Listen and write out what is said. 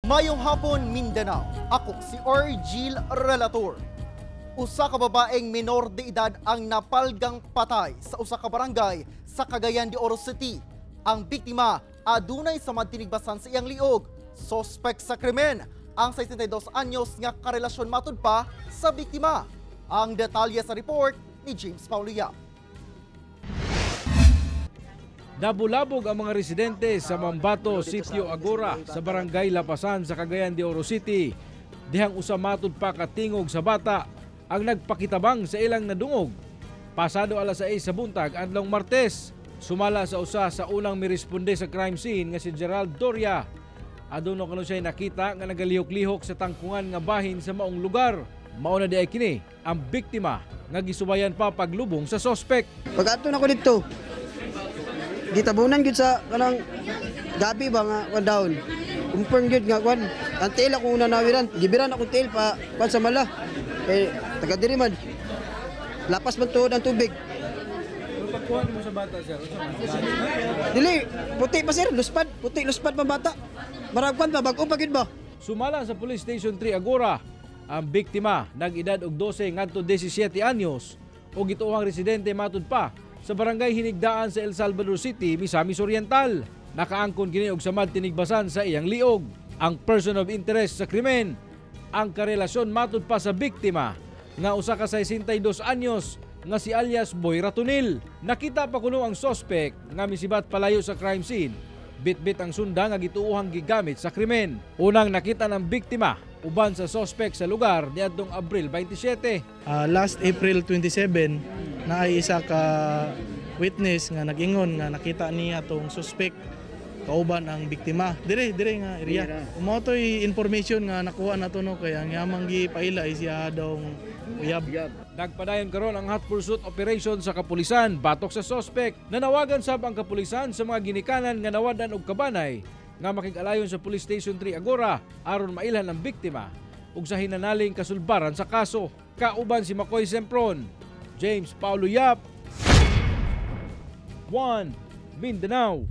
Mayong hapon, Mindanao. Ako si Orgil Relator. Usa ka babaeng minor de edad ang napalgang patay sa usa ka barangay sa Cagayan de Oro City. Ang biktima adunay samad tinigbasan sa iyang liog. Sospek sa krimen ang 62 anyos nga karelasyon matud pa sa biktima. Ang detalye sa report ni James Paulo Yap. Nabulabog ang mga residente sa Mambato, Sitio Agora sa Barangay Lapasan sa Cagayan de Oro City. Dihang usa matud pa katingog sa bata ang nagpakitabang sa ilang nadungog. Pasado alas 6 sa buntag adlong Martes, sumala sa usa sa unang miresponde sa crime scene nga si Gerald Doria. Aduna kuno siya nakita nga nagalihok-lihok sa tangkungan nga bahin sa maong lugar. Mao na diay kini ang biktima nga gisubayan pa paglubong sa sospek. Pag-adto nako didto, gitabunan gyud sa kanang gabi ba nga kwan down. Confirm gyud nga kwan. Ang tiil akong una nawiran, gibiran akong tiil pa kwan sa mala. Kay taga diri man. Lapas man tuod ang tubig. Pagkuha nimo sa bata, sir, Dili, puti pa, sir, luspad, puti luspad pa bata. Marag kwan pa, bag-o pa gyud ba? Sumala sa Police Station 3 Agora, ang biktima nag-edad og 12 ngadto 17 anyos o gituohang residente matud pa sa Barangay Hinigdaan sa El Salvador City, Misamis Oriental. Nakaangkon kini og samad tinigbasan sa iyang liog. Ang person of interest sa krimen, ang karelasyon matud pa sa biktima nga usa ka 62 anyos nga si alias Boy Ratonil. Nakita pa kuno ang sospek nga misibat palayo sa crime scene. Bitbit ang sunda nga gituohang gigamit sa krimen. Unang nakita ng biktima uban sa sospek sa lugar niadtong Abril 27. Last April 27 na ay isa ka witness nga nag-ingon nga nakita niya tong suspect kauban ang biktima. Dire dire nga area. Mao to'y information nga nakuha nato, no, kay ang yamang gipaila is siya dong uyab. Nagpadayon karon ang hot pursuit operation sa kapulisan batok sa sospek. Nanawagan sab ang kapulisan sa mga ginikanan nga nawad-an og kabanay nga makig-alayon sa Police Station 3 Agora aron mailhan ang biktima ug sa hinanaling kasulbaran sa kaso. Kauban si Makoy Sempron, James Paulo Yap, 1 Mindanao.